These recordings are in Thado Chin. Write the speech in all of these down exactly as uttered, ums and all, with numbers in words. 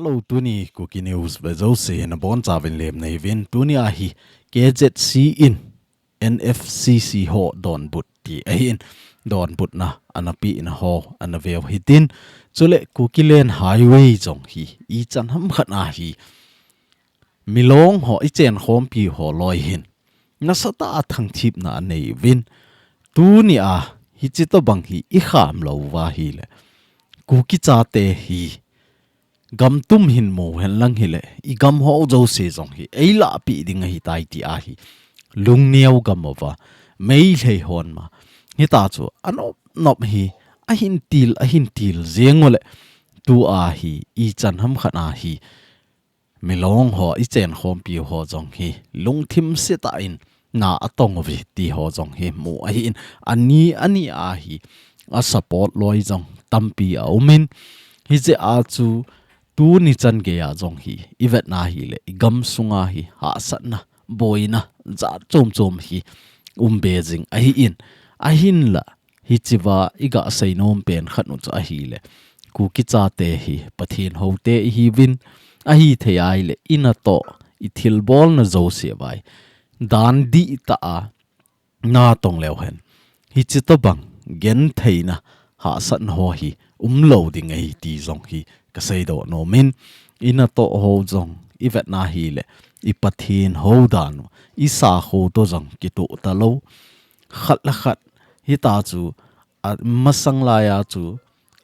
Tuni Kuki News ve jouse hin abonchauvin lemna hiuvin, tuni a hi K Z C in N F C C ho donbut ti ahin, donbutna ana pehna ho ana veu hitin, chule Kukiland Highway jong hi ichan hamkhat a hi milong ho, ichenkhompi ho loi hin nasatah a thangthipna anei uvin, tuni a hiche tobang hi ikham lou uva ahile Kuki chate hi gamtum hin mu henlang hile, igam ho jouse jong hi eilah peh ding ahitai ti a hi lungneo gam uva, Meitei hon ma hita chu anop nop hi ahin til, ahin til jeng ule, tua hi ichan hamkhat a hi milong ho, ichenkhompi ho jong hi lungthim setah in na atong uve ti ho jong hi mu ahin, ani ani a hi a support loi jong tampi aumin, hijeh a chu tuni chan geiya jong hi ivetna hile, igam sunga hi hahsatna, boina jat chom chom hi um be jing ahin, ahinla hichea iga seinom pen khat u chu ahile, Kuki chate hi Pathen houte ihiuvin, ahithei a ahile inatoh, ithilbolna jouse vai dan dihtah a natong leu hen, hiche tobang gentheina, hahsatna ho hi umlou ding ahi ti jong hi kaseidoh nomin, inatoh ho jong ivetna hile, i Pathen hou dan u, isakho toh jong kitoh talou, khat le khat hita chu amasang laiya chu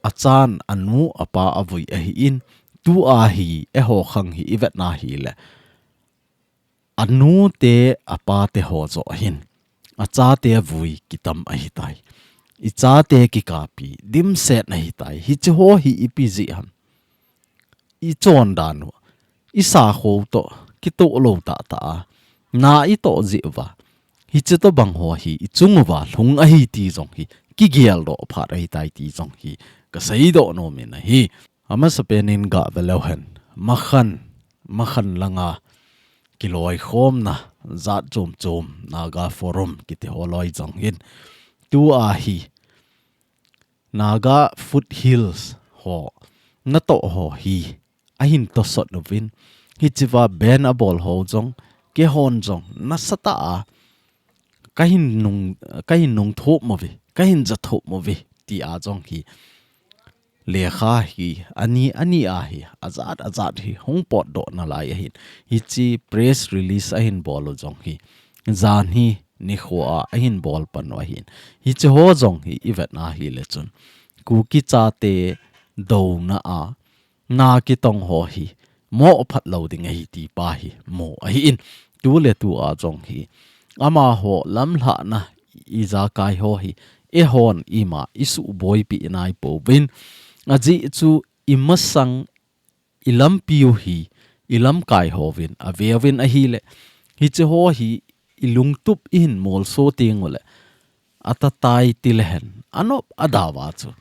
achan anu apa avui ahin, tua hi eiho khang hi ivetna hile, anute apate ho joh hin achate avui kitam ahitai, ichate kikapi dimset ahitai, hiche ho hi ipi jeh ham? Ichondan u, isakho toh kitoh lou tahtah a na itoh jeh uva, hiche tobang ho hi ichung uva lhung ahi ti jong hi kigeldoh phat ahitai ti jong hi kaseidoh nomin ahi. Amasapen in gave leu hen, makhan, makhan langa kiloikhomna jat chom chom, Naga Forum kiti ho loi jong hin, tua hi Naga Foothills ho natoh ho hi ahin tosot uvin, hichea ban abol ho jong, keihon jong nasatah a kahin nung, kahin nungthop uve, kahin jathop uve ti a jong hi lekha hi ani ani a hi ajat ajat hi hung potdoh nalai ahin, hiche press release ahin bol u jong hi jan hi nikho a ahin bol pan u ahin, hiche ho jong hi ivetna hile chun Kuki chate douna a na kitong ho hi moh phat lou ding ahi ti pa hi mu ahin, tuletua jong hi amaho lamlhahna, ijakai ho hi eihon ima isuhboipi naipouvin, ajeh chu imasang ilampiu hi ilamkai hovin aveuvin ahile, hiche ho hi ilungtup ihin molso teng ule, atatai tile hen, anop adauva chu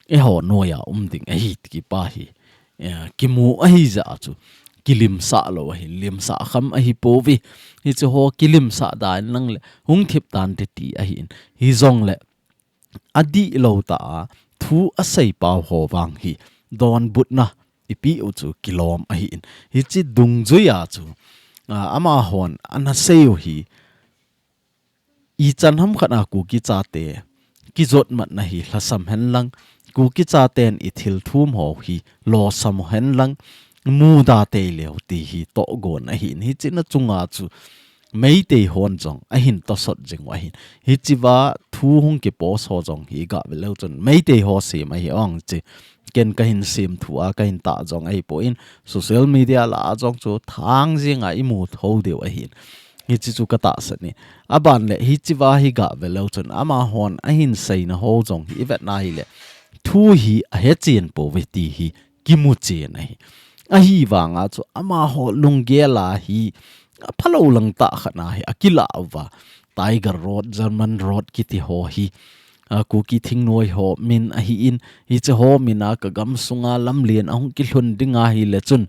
eiho noiya um ding ahi ti pa hi, eh, kimu ahijeh a chu kilimsah lou ahin, limsah kham ahipouve. Hiche ho kilimsah dan lang le hung thip tante ti ahin, hijongle adihlou tah a thu asei pau ho vang hi donbutna ipeh u chu kilom ahin, hiche dungjuia chu, ah, amahon ana sei u hi ichan hamkhat a Kuki chate kijotmatna hi lhasam henlang, Kuki chaten ithilthum ho hi losam u henlang, muda teileu ti hi tohgon ahin, hiche na chunga chu Meitei hon jong ahin tosot jing u ahin, hichea thu hung kipost ho jong hi gave leu chun Meitei ho sem ahi ong che, ken kahin sem thua kahin tah jong ahipon, social media lah a jong chu thang jenga imu thou diu ahin, hiche chu katahsan e. Aban le hichea hi gave leu chun amahon ahin seina ho jong hi ivetna hile, thu hi ahechen pouve ti hi kimuchen ahi. Ahivanga chu amaho lunggel a hi aphalou lang tah khat na hi akilah uva, Tiger Road, German Road kiti ho hi, a, Kuki thingnoi ho min ahin, hiche ho mina kagamsunga lamlen ahung kilhun ding ahile chun,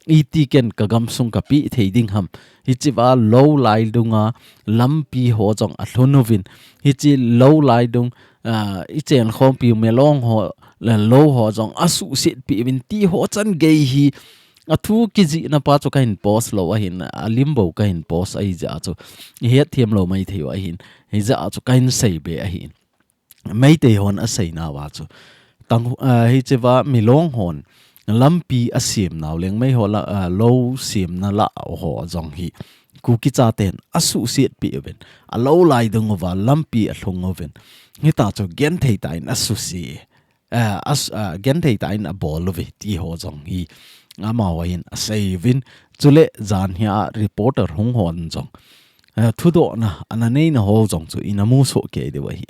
iti ken kagamsung kapeh thei ding ham? Hichea lou laidunga lampi ho jong alhun uvin, hiche lou laidung, a, ichenkhompi melong ho, lou ho jong asuhsetpeh uvin ti ho chan gei hi Athu kijihna pa chu kahin post lou ahin, alim bou kahin post ahi jeh a chu. Ihet them lou maithei u ahin. Hijeh a chu kahin seibe ahin. Meitei hon aseinauva chu. Tang, ah, hichea Milong hon lampi asem nau leng mei ho la, ah, lou semna lah ho jong hi. Kuki chaten asuhset pi uvin. Alou lai dunguva lampi alhung uvin. Hita chu genthei tah in asuhset. Eh, as, ah, genthei tah in abol uve ti ho jong hi. Amaho hin asei uvin. Chule jan hia reporter hung hon jong. Eh, thudohna, ana neina ho jong chu ina musoh kei diu ahi.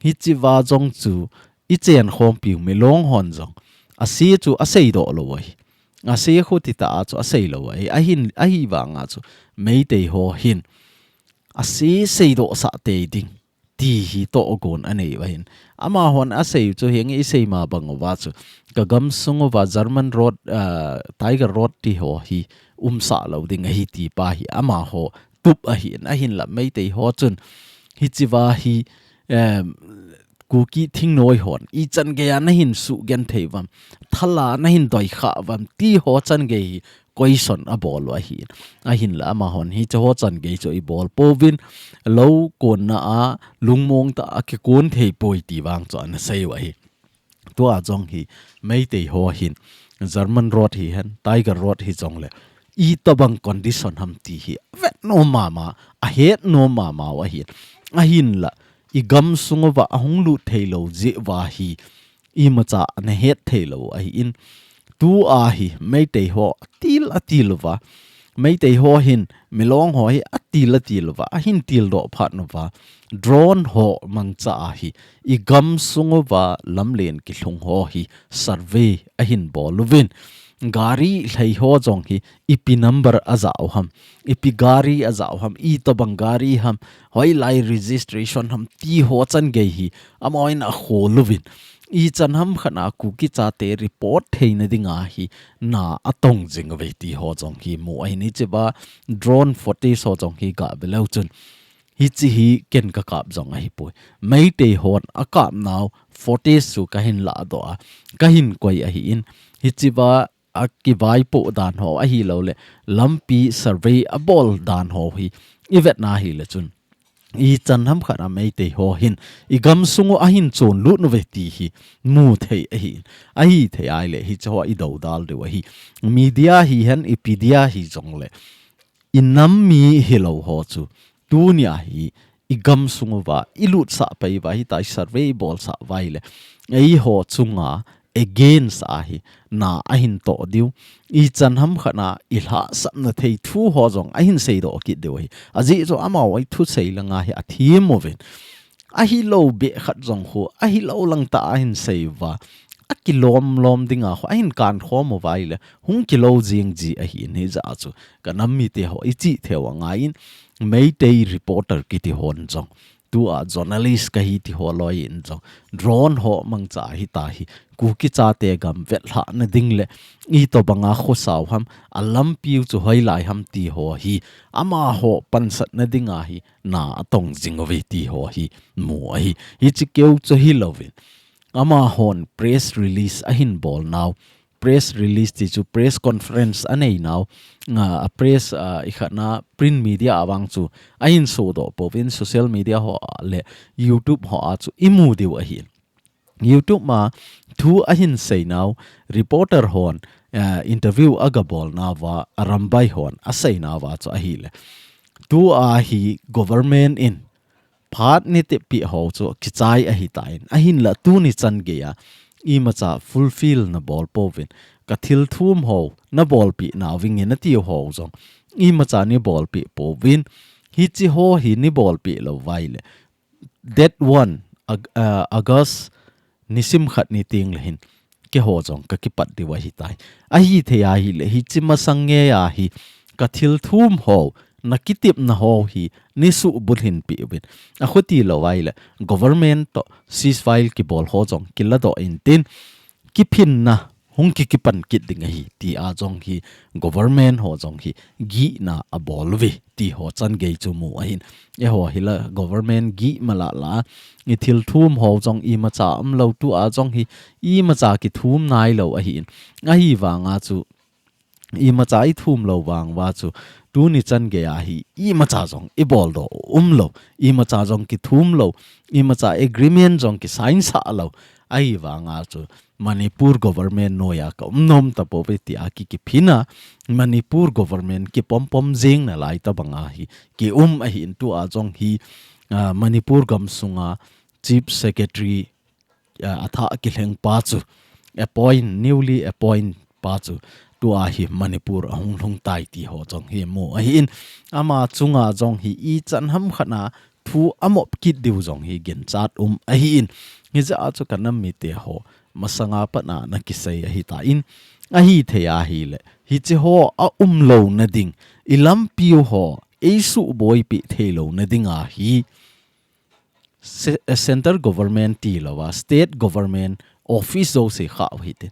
Hichea jong chu ichen khompiu Milong hon jong. Ase chu aseidoh lou ahi. Ase khuti tah a chu asei lou ahi. Ahin, ahivanga chu Meitei ho hin. Ase seidoh sah tei ding. Ti hi tohgon anei u ahin. Amahon asei u chu hinge isei ma bang uva chu. Ka gamsung uva German road, ah, Tiger road ti ho hi umsah lou ding ahi ti pa hi amaho tup ahin, ahinla Meitei ho chun. Hichea hi, em, Kuki thingnoi hon. Ichan geiya nahin sugenthei uvam. Thala nahin doikhah uvam. Ti ho chan gei hi question abol u ahi. Ahinla amahon hiche ho chan gei chu ibol pouvin lou konna a lungmong tah a kikon thei poi ti vang chu ana sei u ahi. Tua jong hi Meitei ho hin German road hihen, Tiger road hijongle itobang condition ham ti hi avet nom mama, ahet nom mama u ahi. Ahinla igamsung uva ahung lut thei lou jeh uva hi imacha ana het thei lou ahin. Tua hi Meitei ho atil atil uva. Meitei ho hin Milong ho hi atil atil uva. Ahin tildoh phat uva. Drone ho mangcha a hi igamsung uva lamlen kilhung ho hi survey ahin bol uvin. Gari lhai ho jong hi ipi number ajah u ham. Ipi gari ajah u ham. Itobang gari ham. Hoilai registration ham. Ti ho chan gei hi. Amahon akhol uvin. Ichan hamkhat a Kuki chate report theina dinga hi na atong jing uve ti ho jong hi mu ahin hichea drone footage ho jong hi gave leu chun. Hiche hi ken kakap jong ahipoi. Meitei hon akap nau footage chu kahin lahdoh a. Kahin koi ahin. Hichea akivaipoh dan ho ahilouleh. Lampi survey abol dan ho hi. Ivet na hile chun. Ichan hamkhat a Meitei ho hin. Igamsung u ahin chonlut uve ti hi. Mu thei ahin. Ahithei ahile hiche ho idodal diu ahi. Media hihen ipi dia hijongle. Inam mi hilou ho chu. Tunia hi igamsung uva, ilutsah pai uva, hitia survey ibolsah uva ahile. Eiho chunga against a hi na ahin toh diu. Ichan hamkhat a ilhahsamna thei thu ho jong ahin seidoh kit diu ahi. Ajeh chu amaho thusei langa hi athem uvin. Ahilou beh khat jong khu, ahilou lang tah a ahin sei uva. Akilom lom dinga khu, ahin kankhom uva ahile, hung kilo jing ji ahin hijeh a chu. Ka nam mite ho, ichih thei u angaiyin, Meitei reporter kiti hon jong. Tua journalist kahi ti ho loiyin jong. Drone ho mangcha hitia hi. Kuki chate gam vetlhahna ding le. Itobanga khosau ham. Alampiu chu hoilai ham ti ho hi. Amaho pansatna dinga hi. Na atong jing uve ti ho hi. Mu ahi. Hiche keu chu hilouvin. Amahon press release ahin bol nau. Press release ti chu press conference anei nau. Nga a press, ah, ikhatna print media avang chu ahin sodoh pouvin social media ho a le YouTube ho a chu imu diu ahi. YouTube ma thu ahin sei nau reporter hon, ah, interview aga bol nauva Arambai hon asei nauva chu ahile. Tua hi government in Phat nitepeh ho chu kichai ahitan. Ahinla tuni chan geiya. Imacha fulfill nabol pouvin. Ka thil thum ho nabolpeh nauvin nge natiu ho jong. Imacha neibolpeh pouvin. Hiche ho hi neibolpeh lou uva ahile. Date one, Ag-, uh, August, nisim khat ni teng le hin. Keiho jong kakipat diu ahitai. Ahithei ahile, hiche masang ngeiya hi, ka thil thum ho, nakitepna ho hi, neisuhbulhin peh uvin. Akhuti lou ahile, government toh, ceasefire kibol ho jong, kiladoh intin, kiphinna, hung kikipan kit ding ahi, tia jong hi, government ho jong hi, gihna abol uve. Ti ho chan gei chu mu ahin. Eiho hi la government gih mala la. I thil thum ho jong imacha umlou tua jong hi imacha kithum nailou ahin. Ahivanga chu imacha ithum lou vang uva chu, tuni chan geiya hi imacha jong ibol doh umlou, imacha jong kithum lou, imacha agreement jong kisign sah lou. Ahivanga chu Manipur government noiya ka um nom tapouve tia ki, kiphinna, Manipur government kipompom jing nalai tabanga hi kium ahin, tua jong hi, ah, Manipur gamsunga Chief Secretary, ah, athah kilheng pa chu, appoint, newly appoint pa chu, tua hi Manipur ahung lhung tai ti ho jong hi mu ahin, ama chunga jong hi ichan hamkhat a thu amop kit diu jong hi ginchat um ahin. Hijeh a chu ka nam mite ho, masanga pat a na kisei ahitan, ahithei ahile, hiche ho aum louna ding, ilampiu ho eisuh boipi thei louna dinga hi, se-, eh, central government tilouva, state government office jouse khah u hite.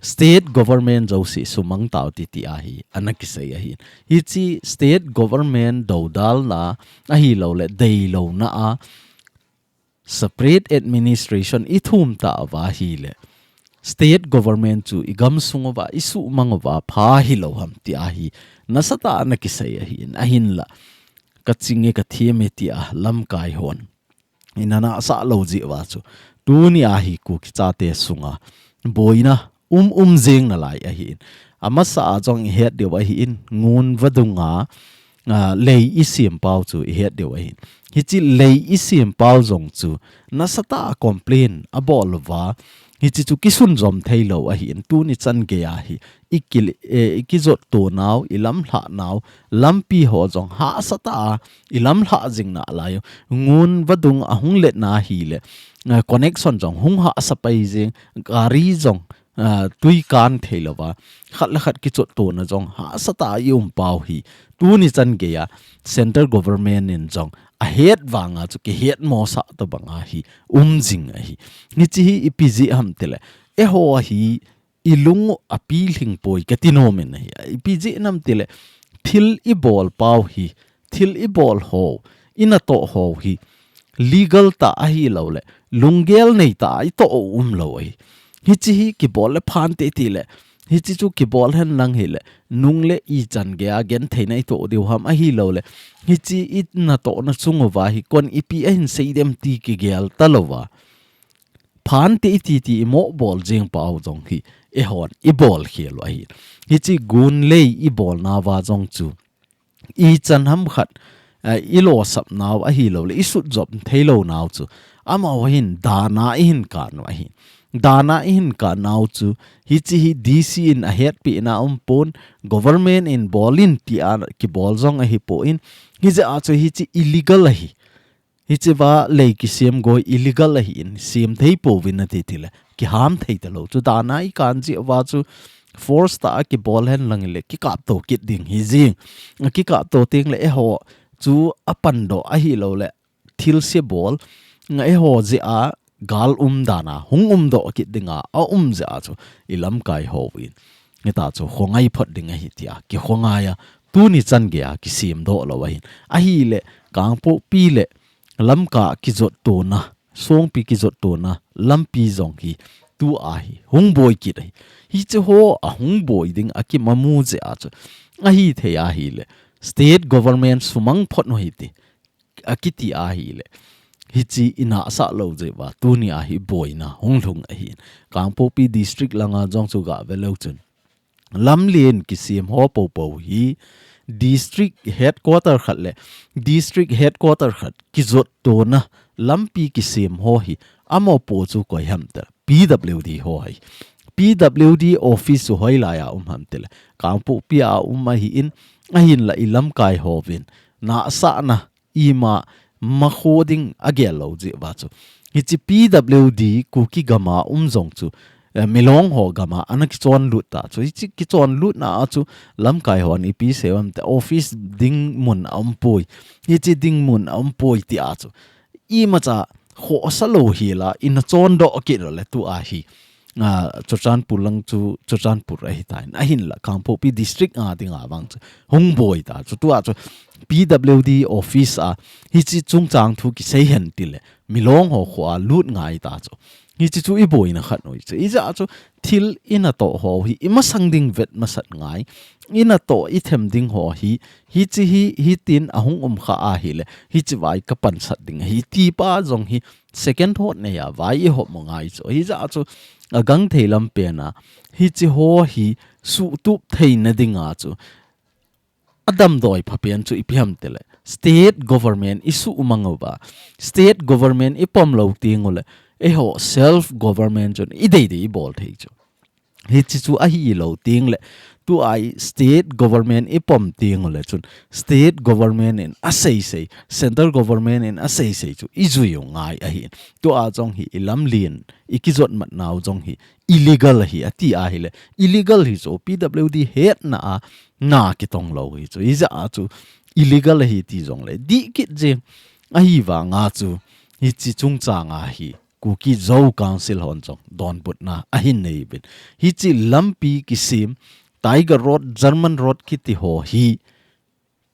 State government jouse sumang tau hite tia hi ana kisei ahin. Hiche state government dodalna ahilouleh deilouna a separate administration ithum tauva ahile, state government chu igamsung uva isuhmang uva pha hilou ham tia hi nasatah a ana kisei ahin, ahinla, ka chinge ka thieme tia lamkai hon ina nahsah lou jeh uva chu, tunia hi Kuki chate sunga boina um um jing nalai ahin. Amasa a jong ihet diu ahin, Ngun vadunga, ah, lei isem pau chu ihet diu ahin. Hiche lei isem pau jong chu nasatah a complain abol uva, hiche chu kisunjom thei lou ahin, tuni chan geiya hi ikil-, eh, ikijotto nau, ilamlhah nau, lampi ho jong hahsatah a ilamlhah jing nalai u. Ngun vadung ahung letna ahile, eh, connection jong hung hahsa pai jing, gari jong, ah, tui kan thei louva, khat le khat kichottona jong hahsatah a ium pau hi, tuni chan geiya central government in jong ahet vanga chu kihetmosah tabanga hi um jing ahi. Hiche hi ipi jeh ham tile, eiho hi ilung u api lhing poi kati nom in ahi. Ipi jeh ham tile, thil ibol pau hi, thil ibol ho, inatoh ho hi legal tah ahilouleh lunggel nei tah a itoh u umlou ahi. Hiche hi kibol le phante tile, hiche chu kibol henlang hile, nung le ichan geiya gentheina itoh diu ham ahilouleh, hiche inatohna chung uva hi koin ipi ahin sei dem ti kigel talouva, phante iti ti imoh bol jing pau jong hi eihon ibol khel u ahi. Hiche gun lei ibolnauva jong chu ichan hamkhat, eh, ilosap nau ahilouleh isuhjop thei lou nau chu, amaho hin dana ihin kan u ahi. Dana ihin kan nau chu, hiche hi D C in ahetpi na umpon, government in bol in tia kibol jong ahipon, hijeh a chu hiche illegal ahi. Hichea lei kisem goi illegal ahin, sem thei pouvin ati tile, kiham thei talou. Chu dana ikan jeh uva chu force tah a kibol henlang hile, kikapto kit ding hi jing. Akikapto tengle eiho chu apandoh ahilouleh thilse bol, eiho jeh a gal um dana hung umdoh kit dinga aum jeh a chu ilamkai hon, hita chu khongai phot ding ahi tia kikhongai a, tuni chan geiya kisemdoh lou ahin. Ahile, Kangpokpi le Lamka kijottona, Songpi kijottona lampi jong hi tua hi hung boi kit ahi. Hiche ho ahung boi ding akimamu jeh a chu, ahithei ahile, state government sumang phot u hite, akiti ahile, hiche inahsah lou jeh uva tunia hi boina hung lhung ahin. Kangpokpi district langa jong chu gave leu chun, lamlen kisem ho poupou hi district headquarter khat le district headquarter khat kijottona lampi kisem ho hi amopo chu koi ham tile, P W D ho ahi. P W D office chu hoilai a um ham tile, Kangpokpi a um ahin, ahinla ilamkai hon nahsahna ima makho ding agel lou jeh uva chu, hiche P W D Kuki gama um jong chu, eh, Milong ho gama ana kichonlut ta chu, hiche kichonlutna a chu lamkai hon ipi asei u ham tile, office ding mun aumpoi, hiche ding mun aumpoi tia chu imacha khohsa lou hela ina chondoh kit lou le tua hi, ah, Churachandpur lang chu Churachandpur ahitan, ahinla Kangpokpi district a dinga vang chu hung boi ta chu, tua chu P W D office a hiche chungchang thu kisei hen tile, Milong ho khoa lut ngai ta chu, Hichi chu i boina khat u hi chu. Ijeh chu thil i natoh ho hi i masang ding vet masat ngai. I natoh i them ding ho hi, hichi hi, hitin ahung um kha ahile, hichi vai ka pansat ding ahi ti pa jong hi second thought nei a vai i hop mo ngai chu. Hijeh chu agangthei lam pen a, hichi ho hi suhtup theina ding a chu adamdoi phapen chu ipi ham tile, state government i suhmang uva, state government i pom lou teng ule, eiho self government chun i deidei i bol thei chu. Hichi chu ahi lou teng le, tua i state government i pom teng ule chun, state government in aseisei, central government in aseisei chu i jui u ngai ahi. Tua jong hi i lamlen, i kijot mat nau jong hi illegal ahi, ati ahile, illegal hi chu P W D hetna a na kitong lou hi chu. Hijeh chu illegal ahi ti jong le dih kit jeng. Ahivang a chu hichi chungchang a hi Kuki Zo Council hon jong donbutna ahin nei uvin. Hichi lampi kisem, Tiger Road, German Road kiti ho hi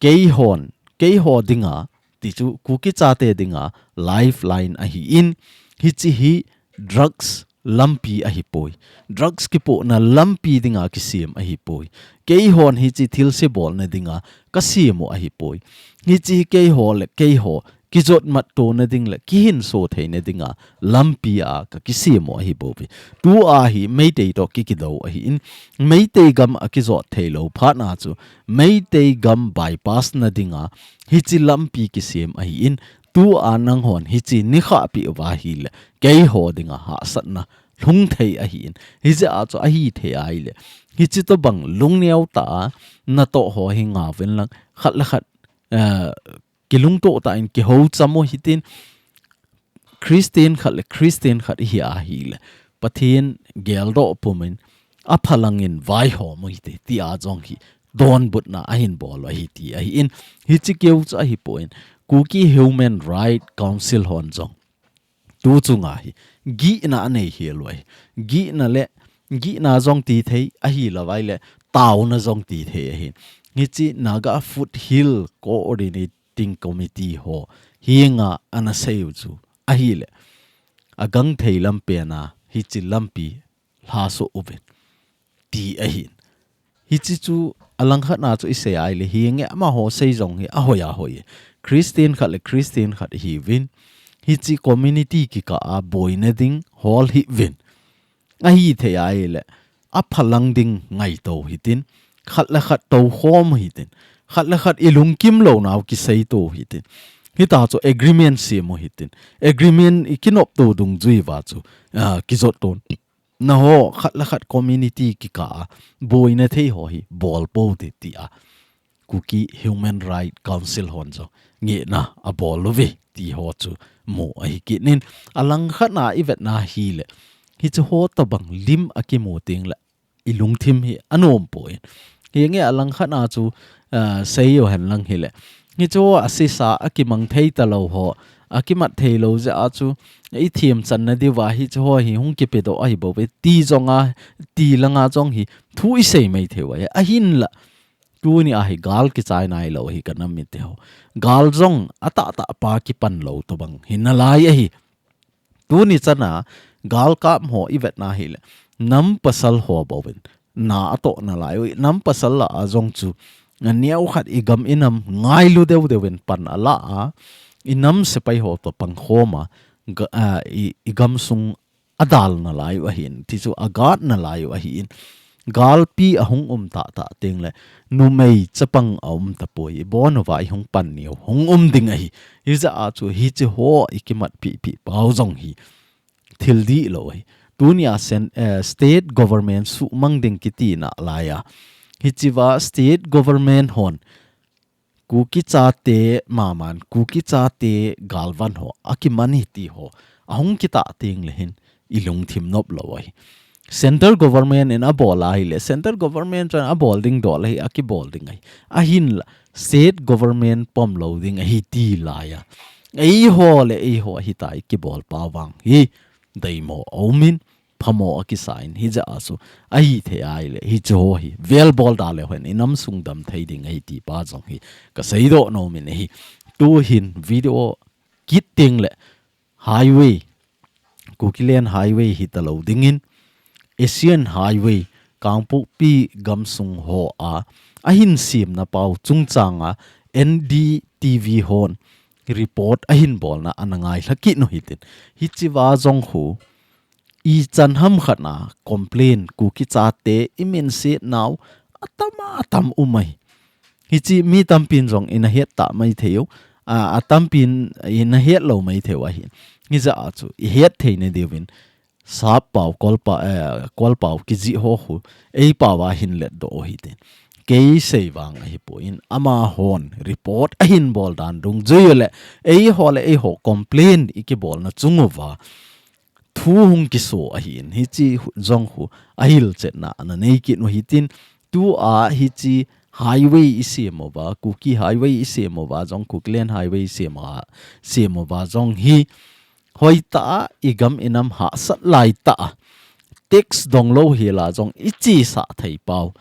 keihon, keiho dinga, ti chu Kuki chate dinga lifeline ahi in, hichi hi drugs lampi ahipoi. Drugs kipohna lampi dinga kisem ahipoi. Keihon hichi thilse bolna dinga kasem u ahipoi. Hichi hi keiho le keiho kijot mat tona ding le kihinso theina dinga lampi a ka kisem u ahi bouve. Tua hi Meitei toh ki, kidou ahi in, Meitei gam a kijot thei lou phat na chu, Meitei gam bypass na dinga hichi lampi kisem ahi in, tua nanghon hichi nei khahpi uva ahile, keiho dinga hahsatna lhung thei ahi in. Hijeh chu ahi thei ahile, hichi tobang lungneo tah a natoh ho hi ngah uvin lang, khat le khat, eh, kilungto tah in kihou cham u hitin, Christian khat le Christian khat ihi ahile, Pathen geldoh pum in aphalang in vaihom u hite, tia jong hi donbutna ahin bol u ahi ti ahi in, hichi keu chu ahipoi in, Kuki Human Rights Council hon jong tu chunga hi gihna anei hel u ahi. Gihna le, gihna jong ti thei, ahilou vai le taona jong ti thei ahi. Hichi Naga Foothill Coordinating Committee ho henga ana sei u chu ahile, agangthei lam pen a hichi lampi lhaso uvin, ti ahi in. Hichi chu alangkhat na chu i sei ahile, hinge amaho sei jong hi ahoi ahoi. Christian khat le Christian khat ihiuvin, hichi community kikah a boina ding hol hih uvin. Ahi thei ahile, aphalang ding ngaito hitin, khat le khat toukhom u hitin, khat le khat i lungkim lou nau kiseito u hitin. Hita chu agreement sem u hitin. Agreement i kinopto dungjui uva chu, ah, kijot ton na ho, khat le khat community kikah a boina thei ho hi bol pou te, tia Kuki Human Rights Council hon jong ngehna abol uve ti ho chu mu ahi kit in, alangkhat na i vetna ahile, hichi ho tobang lim akimu teng le i lungthim hi anom poi. Hinge alangkhat na chu, ah, sei u hen lang hile, hichi ho asisa, akimang thei talou ho, akimat thei lou jeh a chu i themchanna diuva hichi ho hi hung kipedoh ahi bouve ti jong a, ti langa jong hi thu i sei mai thei u ahi. Ahinla, tuni a hi gal kichai nailou hi ka nam mite ho. Gal jong atahtah pa kipan lou tobang hi nalai ahi. Tuni chan a galkap ho i vetna ahile, nam pasal ho bouvin na atoh nalai u, nam pasal lah a jong chu, a neo khat i gam i nam ngailu deu deu in pan ala a, i nam sepai ho toh pangkhom a, ga-, a, i, i gamsung adal nalai u ahin, ti chu agat nalai u ahin. Galpi ahung um tahtah teng le, numei chapang aum tapoi, i bon uva i hung pan niu hung um ding ahi. Hijeh a chu hichi ho i kimatpi pi pau jong hi thil dihlou ahi. Tuni a sen-, eh, state government suhmang ding kiti nalai a, hichi va state government hon Kuki chate maman, Kuki chate galvan ho akiman hi ti ho ahung kitah teng le hin i lungthim nop lou ahi. Central government in abol ahile, central government chun abol ding dol ahi, akibol ding ahi. Ahinla, state government pom lou ding ahi ti lai a, eiho le eiho ahitai kibol pa vang hi deimo aumin, phamo akisa in, hijeh a chu ahi thei ahile, hichi ho hi vel bol da leu hen i nam sung dam thei ding ahi ti pa jong hi ka seidoh nom in ahi. Tu hin video kit teng le highway Kukiland Highway hitalou dingin, Asian Highway, Kangpokpi gamsung hoa ahin semna pau chungchanga N D T V hon report ahin bolna ana ngailha kit u hitin. Hichea jong khu ichan ham khat na complain Kuki chate iminset nau atam atam um ahi. Hiche mi tampin jong ina het ta maithei u, a, atampin ina het lou maithei u ahi. Hijeh a chu ihet theina diuvin, sap pau, kol pa, eh, kol pau kijih ho khu, ei pau a hin letdoh u hitin. Kei sei vang ahipoi, amahon report ahin bol dan dungjui u le, eiho le eiho complain ikibolna chung uva thu hung kiso ahin, hiche jong khu ahilchetna ana nei kit u hitin, tua hiche highway isem uva, Kuki Highway isem uva jong, Kukiland Highway isem uva, sem uva jong hi, hoitah a igam inam hahsat laitah a, tax donglou hela jong ichesah thei pau,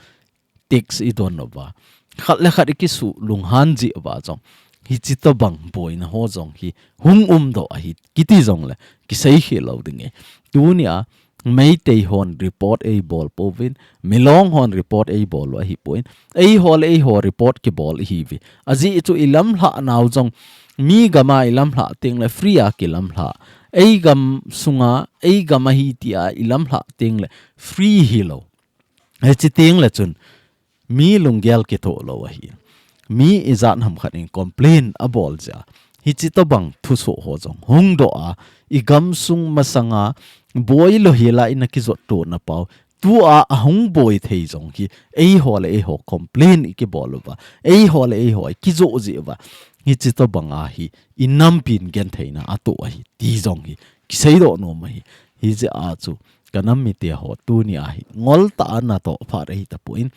tax idon uva, khat le khat ikisuh lunghan jeh uva jong, hiche tobang boina ho jong hi hung umdoh ahi kiti jongle kisei khel lou ding e. Tunia Meitei hon report eibol pouvin, Milong hon report eibol u ahipoi. Eiho le eiho report kibol ihiuve. Ajeh chu ilamlhah nau jong, mi gam a ilamlhah tengle free a kilamlhah. Eigam sunga, eigam ahi tia ilamlhah tengle free hilou. Hiche tengle chun mi lunggel kithoh lou ahi. Mi ijat ham khat in complain abol jeh a, hiche tobang thusoh ho jong hungdoh a, igamsung masanga boilou hela ina kijot tona pau, tua ahung boi thei jong hi, eiho le eiho complain ikibol uva, eiho le eiho ikijoh jeh uva, hiche tobang a hi inampin gentheina atoh ahi ti jong hi kiseidoh nom ahi. Hijeh a chu kanam mite ho tunia hi ngoltah a natoh phat ahitapon,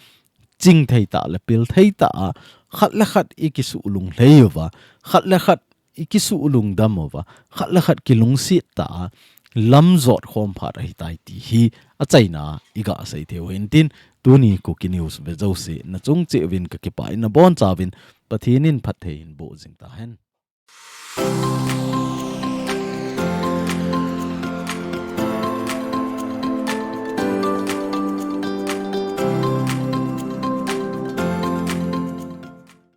chingthei tah le pilthei tah a, khat le khat ikisuh lunglhai uva, khat le khat ikisuh lungdam uva, khat le khat kilungset tah a, lam jot khom phat ahitai ti hi achaina a iga sei thei u hintin, tuni Kuki News ve jouse nachung cheh uvin kakipah in, nabonchauvin Pathen in phatthei hinboh jing tahen.